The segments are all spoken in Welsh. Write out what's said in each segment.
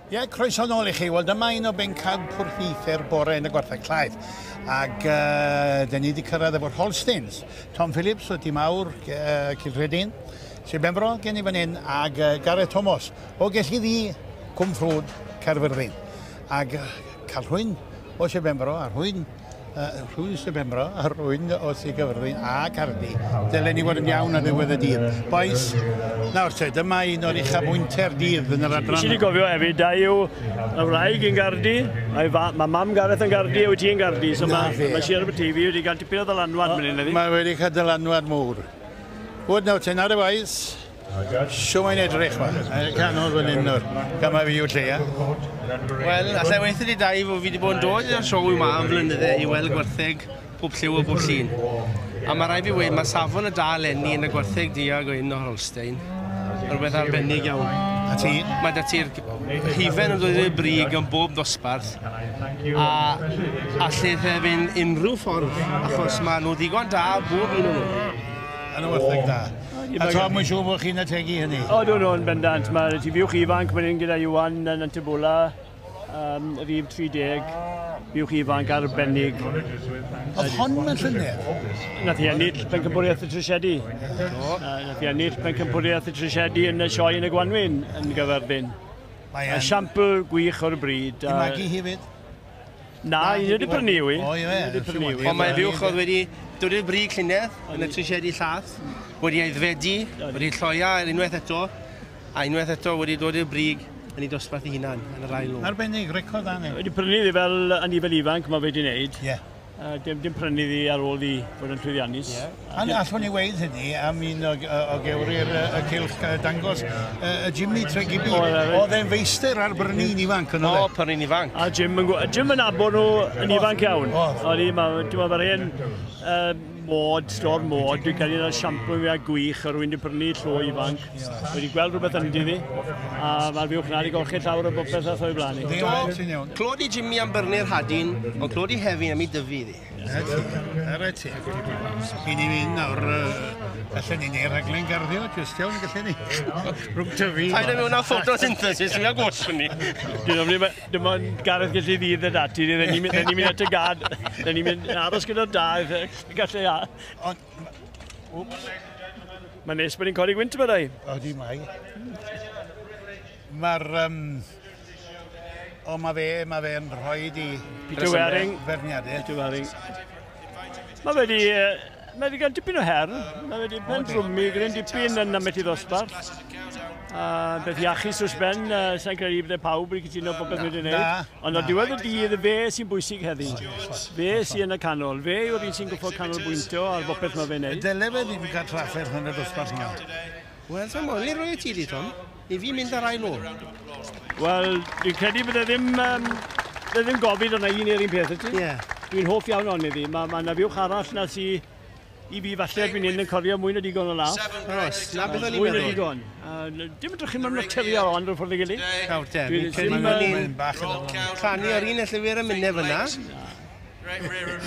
Ie, croeso nôl i chi. Wel, dyma un o bencampwriaethau'r bore yn y gwartheg llaeth. Ac dyn ni wedi cyrraedd efo'r Holsteins. Tom Phillips o Dîm Aur Cilrhedyn, Sir Benfro gen i fan hyn, ac Gareth Thomas o Gelli Ddu, Cwm Ffrwd, Caerfyrddin. Ac cael rhywun o Sir Benfro a rhywun rhywun Sir Benfro a rhywun o Sir Gaerfyrddin a Cardi. Dylen ni fod yn iawn ar ddiwedd y dydd. Bois, nawr te, dyma un o'r uchafbwyntiau'r dydd yn yr adran. Nes i gofio hefyd, da yw y wraig yn Gardi, mae, mae mam Gareth yn Gardi a wyt ti yn Gardi, so mae, mae Sir Aberteifi wedi cael tipyn o ddylanwad mynd hyn, Mae wedi cael dylanwad mawr. Good nawr te, nawr y bois. Shw mae'n edrych ma? Canol fan hyn nawr. Gan mai fi yw'r lleia. Wel, allai weithio di dau fod fi wedi bod yn dod i'r sioe yma am flynydde i weld gwartheg pob lliw a bob llun. A mae rhaid fi weud, mae safon y da eleni yn y gwartheg du a gwyn o Holstein yn rhywbeth arbennig iawn. A ti? Mae 'da ti'r hufen yn dod i'r brig yn bob dosbarth a allith e fynd unrhyw ffordd achos maen nhw ddigon da bob un o'n nhw. Yn y wartheg da. A Tom, mae'n siŵr bod chi'n ategu hynny. O, dwn nhw'n bendant. Mae ti fuwch ifanc fan hyn gyda Iwan yn Antibwla, rhif 30, fuwch ifanc arbennig. Oedd hon mewn llynedd? Nath hi ennill pencampwriaeth y Trisiedi. Nath hi ennill pencampwriaeth y Trisiedi yn y sioe yn y Gwanwyn yn Gyfyrddin. Mae yn... Esiampl gwych o'r bryd. I magu hefyd? Na, un wedi prynu yw i. O, ie. Wedi prynu yw i. Ond mae fuwch oedd wedi dod i'r brig llynedd yn y trisiedi llath, wedi aeddfedu, wedi lloia ar unwaith eto, a unwaith eto wedi dod i'r brig yn ei dosbarth ei hunan yn yr ail lôn. Arbennig, record da ni. Wedi prynu iddi fel anifail ifanc, mae fe wedi wneud. Ie. Dim, dim prynu iddi ar ôl i fod yn llwyddiannus. Yeah. A allwn ni weud hynny am un o, o gewri'r y cylch dangos, y Jimmy Tregibi. Oedd e'n feistr ar brynu'n ifanc yn oedd e? O, prynu'n ifanc. A Jim yn, Jim yn nabod nhw yn ifanc iawn. Oedd. Oedd hi, dwi'n meddwl mae'r un mod, storm mod, dwi'n cael un o'r siampl fwyaf gwych o rywun wedi prynu llo ifanc. Wedi gweld rhywbeth ynddi ddi, a mae'r fuwch na wedi golchi llawer o bopeth ath o'i blaen i. Do, clod i Jimmy am byrnu'r hadyn, ond clod i Hefin am ei dyfu iddi. Ar y ti. I ni fynd nawr, allan ni neud rhaglen garddio, jyst iawn gallen ni. Rhwng tyfu. Paid â mewn â photosynthesis, dwi'n cael gwrs ni. Dwi'n ofni, dim ond Gareth gallu ddydd y dati, dyn ni'n mynd at y gad, dyn ni'n mynd aros gyda'r da, gallai a. Ond, wps. Mae'n nes bod ni'n codi gwynt yma, dau. Odi, mae. Mae'r... O, mae fe, mae fe'n rhoi i... Peter Waring. Ferniadau. Peter Waring. Mae fe wedi... Mae wedi cael dipyn o her. Mae wedi pen drwmi gyda'n dipyn yn ambell i ddosbarth. Beth iachus dros ben, sa'n credu bydde pawb wedi cytuno popeth wedi wneud. Ond o diwedd y dydd, fe sy'n bwysig heddi. Fe sy'n yn y canol. Fe yw'r un sy'n goffo canolbwyntio ar bopeth mae fe'n wneud. Dyle fe ddim cael trafferth yn y dosbarth yma. Wel, sa'n moyn, le roi y ti di, Tom? I fi mynd ar ail ôl. Wel, dwi'n credu bydde ddim, bydde ddim gofid o'na un i'r un peth, ydy? Ie. Dwi'n hoff iawn ond iddi. Mae ma 'na fuwch arall na sy i fi falle erbyn hyn yn corio mwy na digon o law. Oes, na beth o'n i'n Mwy na meddwl. digon. Dim yn drychu mewn naturiol ond rhyw ffordd ei gilydd. Nawr te, Dwi fi'n credu ddim, bod yy, ni'n clannu ar un y llyfr y mynne fyna.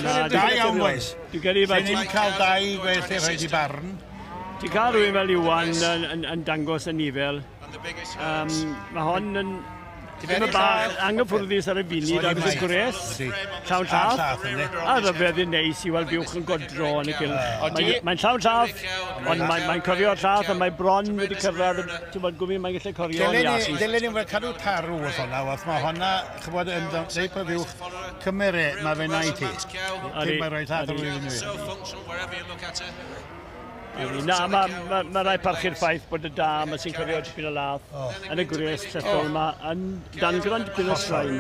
Na, Da iawn, boys. Dwi'n credu Lle ni'n cael dau gwell i rhaid i barn. Ti'n cael rhywun fel Iwan yn, yn, yn dangos y nifel. Mae hon yn Dim yn bach anghyffwrddus ar y funud, ond y gwres, llawn llath, a rhyfedd yn neis i weld buwch yn godro yn y gylch. Mae'n llawn llath, ond mae'n mae corio'r llath, a mae bron wedi cyrraedd, ti'n bod, gwmni mae'n gallu corio yn iachus. Dylen ni'n cadw tarw wrth hwnna, wrth mae hwnna, chybod, yn dweud pa fuwch, cymere, mae fe na i ti. Dim mae'n rhoi llath ar ôl i Na, mae ma, ma rai parchu'r ffaith bod y da yma sy'n cofio dipyn o lath yn y gwres llethol yma yn dangron dipyn o straen.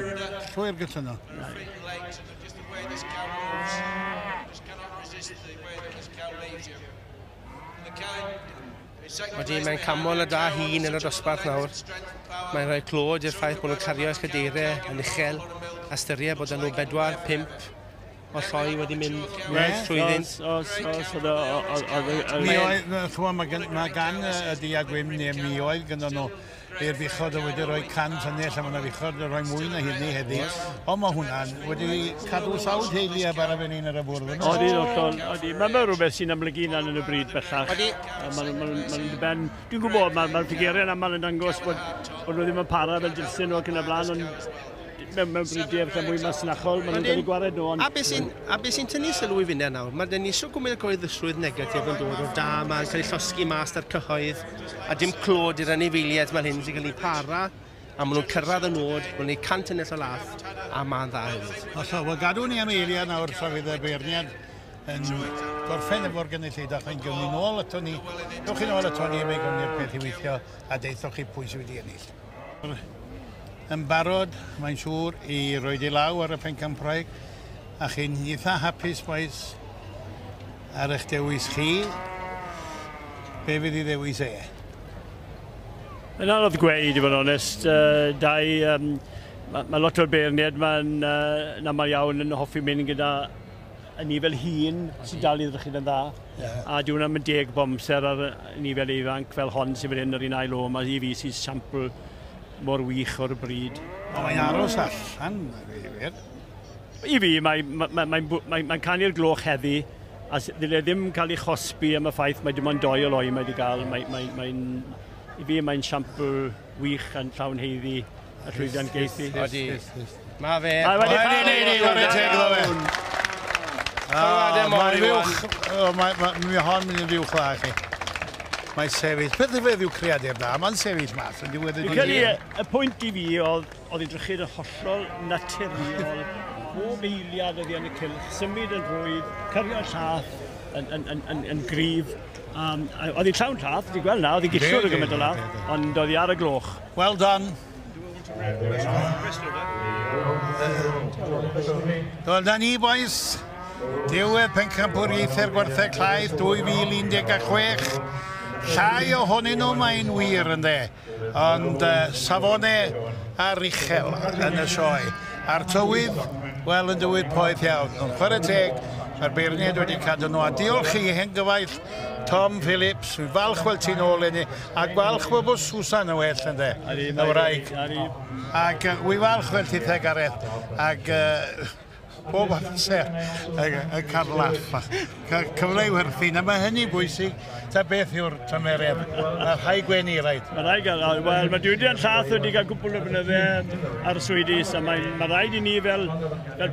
Llwyr gytuno. Wedi, mae'n camol y da hun yn y dosbarth nawr. Mae'n rhoi clod i'r ffaith bod nhw'n cario eich cadeiriau yn uchel, ystyried bod nhw 4, 5, o lloi wedi mynd trwyddynt. Os, os, Mi oedd, chwa, mae gan y du a gwyn neu mi oedd gyda nhw i'r fuchod o wedi rhoi 100 tunnell a mae yna fuchod wedi rhoi mwy na hynny heddi. Ond mae hwnna'n wedi cadw sawl teulu a bara fan hyn ar y bwrdd. Odi, hollol. Odi. Mae'n rhywbeth sy'n amlygu hunan yn y bryd bellach. Odi. Mae'n ben... Dwi'n gwybod, mae'r ffigurau'n aml yn dangos bod nhw ddim yn para fel dylsyn nhw ac yn y blaen, ond mewn bridiau falle mwy masnachol, maen nhw'n cael eu gwared nhw. Ond... A beth sy'n tynnu sylw i finne nawr, mae dyn ni eisiau gwmws o gyhoeddusrwydd negatif yn dod o'r da, mae'n cael ei llosgi mas da'r cyhoedd, a dim clod i'r anifeiliaid fel hyn sy'n cael ei para, a maen nhw'n cyrraedd y nod, maen nhw'n 100 tunnell o lath, a mae'n dda hefyd. Oso, wel gadw ni am eiliad nawr, so fydd y beirniad yn gorffen efo'r gynulleidfa, chi'n gawn ni nôl ato ni, dewch chi nôl ato ni am ei gawn ni'r peth i weithio, a deuthoch chi pwy sydd wedi ennill. Yn barod, mae'n siŵr, i roi di law ar y pencampwraig, a chi'n eitha hapus, boys, ar eich dewis chi. Be fydd i ddewis e? Yn anodd gweud, i fod yn onest. Dau, mae lot o'r beirniaid mae'n yn aml iawn yn hoffi mynd gyda y nifel hŷn sy'n dal i ddrychyn yn dda. Yeah. A di hwnna'n mynd deg bob amser ar y nifel ifanc fel hon sy'n fan hyn yr un ail o, mae i fi sy'n siampl mor wych o'r bryd. O, mae'n aros allan, wir. I fi, mae'n canu'r gloch heddi, a ddyle ddim cael ei chosbi am y ffaith mae dim ond 2 o loi mae wedi cael. I fi, mae'n siampl wych yn llawn heiddi y llwyddiant geithi. Odi. Mae fe. Mae wedi cael ei Mae'n fuwch, mae hon mynd yn fuwch dda chi. Mae'n sefyll. Beth yw creadur da? Mae'n sefyll mas yn diwedd y dydd. Dwi'n credu y pwynt i fi oedd ei drychyd yn hollol naturiol. Bob eiliad oedd hi yn y cylch, symud yn rhwydd, cario llath yn gryf. Oedd hi'n llawn llath, ti'n gweld na, oedd hi'n gillwr o gymaint o lath, ond oedd hi ar y gloch. Well done. Wel, da ni, boys. Diwedd pencampwriaethau'r gwartheg llaeth 2016. Llai ohonyn nhw mae'n wir ynddo, ond safonau ar uchel yn y sioe. A'r tywydd, wel, yn dywydd poeth iawn. Ond chwarae teg, mae'r beirniaid wedi cadw nhw. A diolch i hen gyfaill Tom Phillips, fi'n falch weld ti'n ôl inni, a gwalch bod Susan yn well ynddo, y wraig. Ac wy falch weld ti the Gareth, ac bob amser yn cael laff. Cyfle i werthu, na mae hynny bwysig, ta beth yw'r tymeredd. Mae rhai gwenu, rhaid. Mae rhaid gael, wel, mae diwydiant llath wedi cael gwbl o flynydde ar y swydis, a mae rhaid i ni fel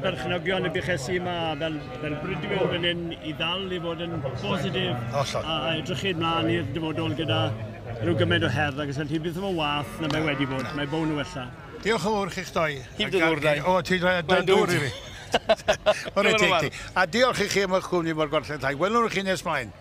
berchnogion y buchesi yma, fel brydwyr fan hyn, i ddal i fod yn positif a edrychu mlaen i'r dyfodol gyda rhyw gymaint o her, ac felly bydd yn wath na mae wedi bod, mae bown o wella. Diolch yn fawr chi'ch doi. Heb dy ddŵr, dau. O, ti'n dweud dŵr i fi. A diolch i chi am eich cwmni mor gorffen llai. Welwn chi nes mlaen.